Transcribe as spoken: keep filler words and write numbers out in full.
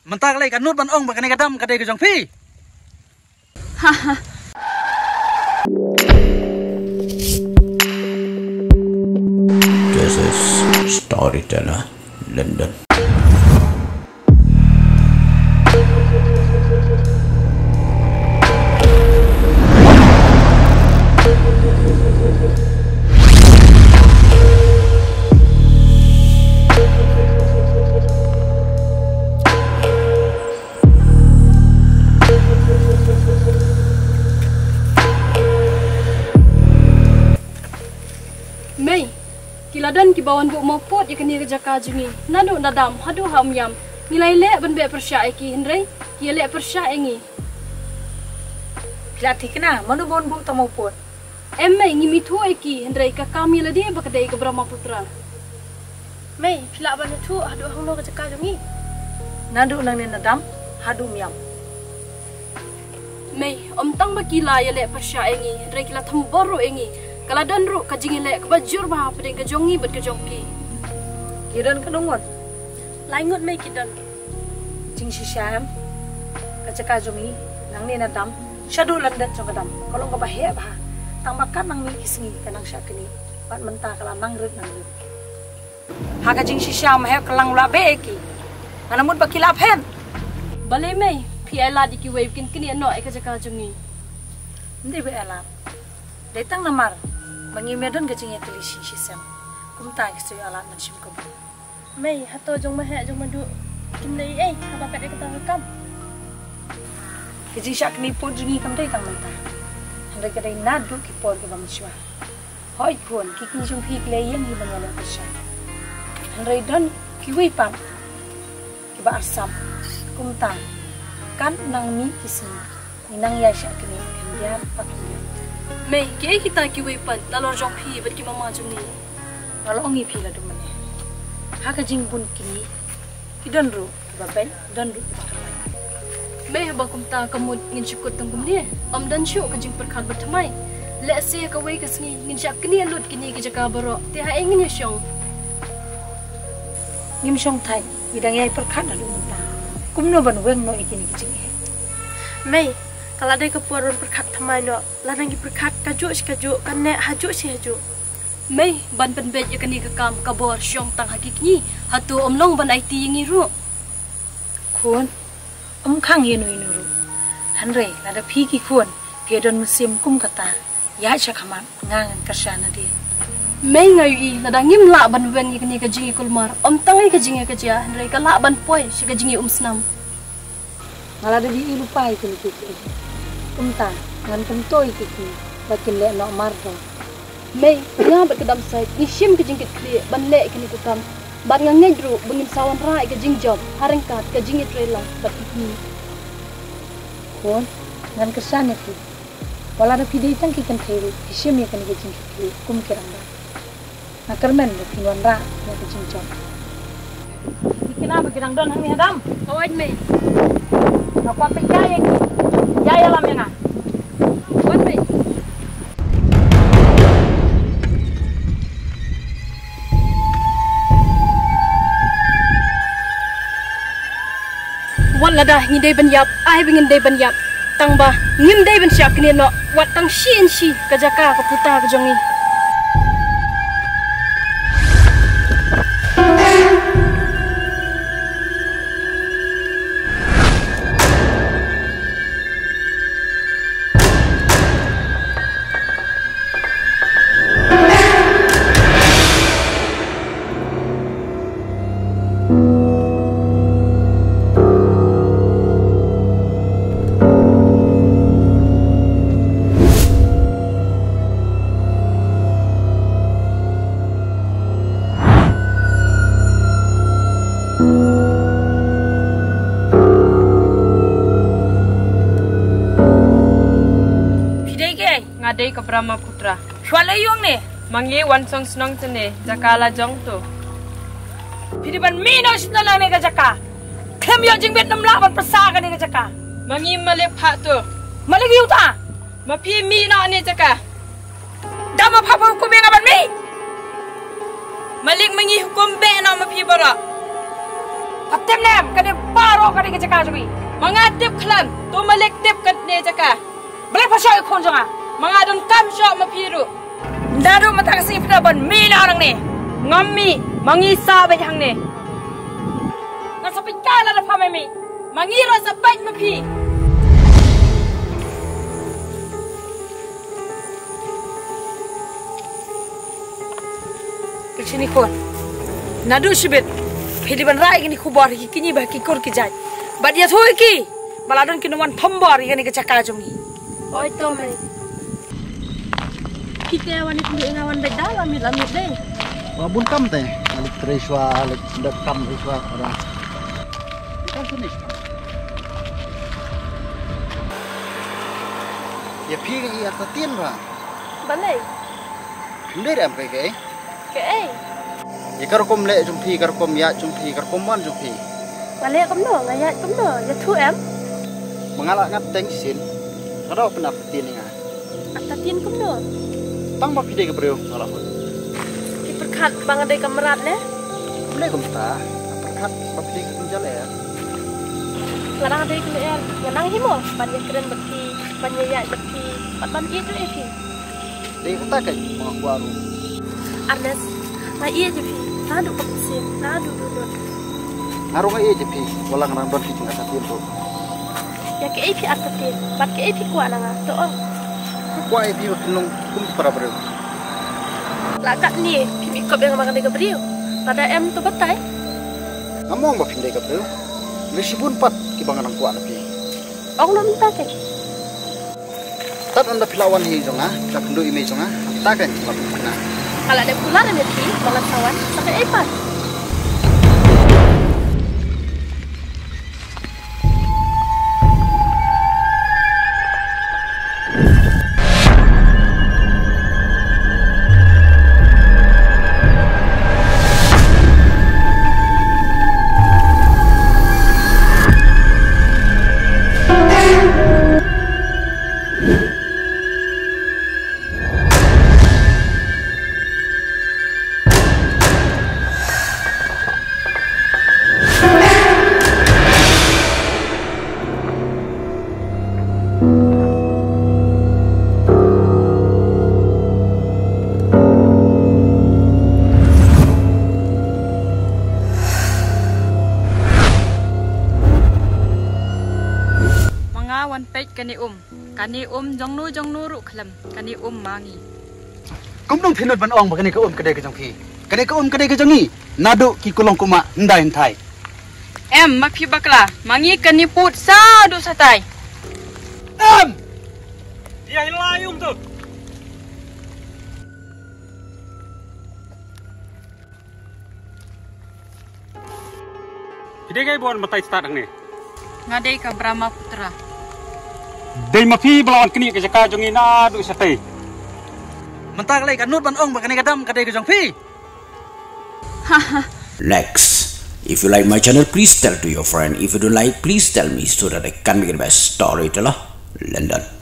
Mynta ka lei ka nud ban ong ba kane ka dam ka dei ka jong phi. This is Storyteller London. Mei, ki la don kiba wan buh mawpud ïa kane ka jaka jong ngi. Naduh nadam haduh ha umïam. Ngi la ïaleh ban beh pyrshah ïa ki hynrei ki ïaleh pyrshah ïa ngi. Phi la thikna, mano ba wan buh tang mawpud? Em mei, ngim ithuh ïa ki hynrei ka kam ïa lade ba ka dei ka Brahmaputra. Mei, phi lah ban ithuh haduh hangno ka jaka jong ngi? Naduh nangne nadam haduh umïam. Mei, ym tang ba ki la ïaleh pyrshah ïa ngi hynrei ki la thombor ruh ïa ngi. Ka la don ruh ka jingïaleh kaba jur bha hapdeng ka jong ngi bad ka jong ki. Ki don katno ngut? Lai ngut mei ki don. Jingshisha em, ka jaka jong ngi nangne nadam shaduh lyndet jong ka dam ka long kaba heh bha. Tang ba katba nang mih ki sngi ka nang shah knieh bad mynta ka la nang rit nang rit. Ha ka jingshisha ma heh ka lang u la beh ïa ki. Nga la mut ba ki la phet. Balei mei, phi ai lad ïa kiwei ba kin knieh noh ïa ka jaka jong ngi? Ym dei ba ai lad, dei tang namar ba ngim ïa don ka jingïatylli shisha shisem. Kumta ngi shu ai lad mynsiem kabu. Mei, hato jong ma heh jong ma duh kin leh ei haba kat ïa kata ka kam? Ka jingshah knieh pud jong ngi kam dei tang mynta, hynrei ka dei naduh ki por kiba mynshuwa. Hooid khun, ki kñi jong phi ki la ïeng hi ban wan pyrshah, hynrei don kiwei pat kiba arsap. Kumta katba nang mih ki sngi ngi nang ïai shah knieh khyndiat pa khyndiat. Mei, kiei kita kiwei pat nalor jong phi bad ki mama jong ngi? Nga la ong ïa phi la dum mynne, ha ka jingbun kñi ki don ruh kiba beit, don ruh kiba khlaiñ. Mei, haba kumta ka mut ngin shu kut tang kumne. Ym don shuh ka jingpyrkhat ba thymmai. Lehse kawei ka sngi ngin shah knieh lut kine ki jaka baroh, te haei ngin ïa shong? Ngim shong thait, ngi dang ïai pyrkhat haduh mynta. Kumno ban weng noh ïa kine ki jingeh? Mei, ka la dei ka por ban pyrkhat thymmai noh. Lada ngi pyrkhat kajuh shi kajuh, kan neh hajuh shi hajuh. Mei, ban pynbeit ïa kane ka kam ka bor shong tang ha ki kñi, hato ym long ban aiti ïa ngi ruh? Khun, ym khang ïa no ïa no ruh. Hynrei lada phi ki khun phi don mynsiem kum kata, ïaid sha khmat, nga ngan kyrshan nadien. Mei, nga ïohi lada ngim lah ban weng ïa kane ka jingïakulmar, ym tang ïa ka jingïakajia hynrei ka lah ban poi sha ka jingïaumsnam. Nga la dep ïohi lypa ïa kine ki kñi. Kumta ngan kyntu ïa ki kñi ba kin leh noh mardor. Mei, nga bad ka Damsait ngi shim ka jingkitkhlieh ban leh ïa kane ka kam. Bad nga ngeit ruh ba ngin sa wanrah ïa ka jingjop ha ryngkat ka jingïatreilang bad ki kñi. Khun, ngan kyrshan ïa phi ba lada phi dei tang ki kynthei ruh phi shim ïa kane ka jingkitkhlieh kum ki rangbah. Nga kyrmen ba phin wanrah ïa ka jingjop. Ki kñi ba ki dang don hangne ha dam. Hooid mei. Nga kwah peit ïa ki. Ïa ïalam ïa nga. Wan mei. Wat lada ngi dei ban ïap, ai ba ngin dei ban ïap. Tang ba ngim dei ban shah knieh noh, wat tang shi inshi ka jaka ka puta ka jong ngi. Phi dei kiei? Nga dei ka Brahmaputra. Phi wan lei aïu hangne? Ma ngi wan shong shnong shane, jaka la jong to. Phi dei ban mih noh shano nangne ka jaka. Khlem ïoh jingbit ym lah ban pyrsa kane ka jaka. Ma ngi malik phah to. Malik aïu ta? Ma phi mih noh ne jaka. Da ma pha pha hukum ïa nga ban mih. Malik ma ngi hukum beh noh ma phi baroh. Pha tip ne em, kane baroh kane ka Rwi. Ma nga tip khlem, to malik tip katne jaka. Balei pha shoh ïa khun jong nga? Ma nga donkam shoh ma phi ruh. Naduh mynta ka sngi phi dei ban mih noh nangne. Ngam mih, ma ngi sah beit hangne. Nga sa peit ka lada pha mih. Ma ngi ruh sa peit ma phi. Ka shini khun. Naduh shibit phi dei ban rai kini khubor ki kini ba ki kur ki jait. Bad ïathuh ïa ki ba la don ki nongwan thombor ïa kane ka jaka jong ngi. Oi to mei. Ki te wan ïathuh ïa nga wan beit da la miet la miet dei. Ba bun kam te. Alik trei shwa, alik dot kam trei shwa. Ora. Kam sini. Ïa phi ïa ta tien ba. Balei? Phim dei em kaei kaei. Kaei? Ïa ka rukom leh jong phi, ka rukom ïaid jong phi, ka rukom wan jong phi. Nga leh kumno, nga ïaid kumno, ïathuh em? Ma nga la ngat teng shisien. Nga dei pynap tien ïa nga. Ap ta tien kumno? Tang ba phi dei ka briew nga la hut. Ki pyrkhat ba nga dei ka mrad ne? Ym leh kumta. Pyrkhat ba phi dei ka kynja lyer. Lada nga dei ka lyer, nga nang hi mo ban ïakren bad phi, ban ïaid bad phi, bad ban ïeit ruh ïa phi. Dei kata ka ma nga kwah ruh. Ernest, nga ïeit ïa phi naduh ka mynsiem, naduh dudut. Nga ruh nga ïeit ïa phi, wat la nga nang don ki jingïaid ta tien ruh. Ïa kaei phi ap ta tien bad kaei phi kwah na nga, to ong. Nga kwah ïa phi ba phin long kum ki para briew. La katne phim ïakop ïa nga ba nga dei ka briew. Lada em to batai. Ngam ong ba phim dei ka briew. Hynrei shibun pat kiba nga nang kwah na phi. Ong noh mynta kein. Tad ynda phi la wan hi jong nga, phi la kynduh ïa i mei jong nga, mynta kein la phi kynduh. Nga la dep kular ïa phi ba ngan sa wan, sa kaei pat? Ma nga wan peit kane um. Kane um jongno jongno ruh khlem. Kane um ma ngi. Kumno phi nud ban ong ba kane ka um ka dei ka jong phi? Kane ka um ka dei ka jong ngi. Naduh ki kulong kumba hyndai hynthai. Em, ma phi bakla, ma ngi kane pud sa duh sa tai. Em! Ïa hi lai um tu. Phi dei kaei ba wan batai stad hangne? Nga dei ka Brahmaputra. Dei ma phi ba la wan knieh ka jaka jong ngi naduh shatei. Mynta ka lei ka nud ban ong ba kane ka dam ka dei ka jong phi. Next. If you like my channel, please tell to your friend. If you don't like, please tell me so that I can make the best storyteller. London.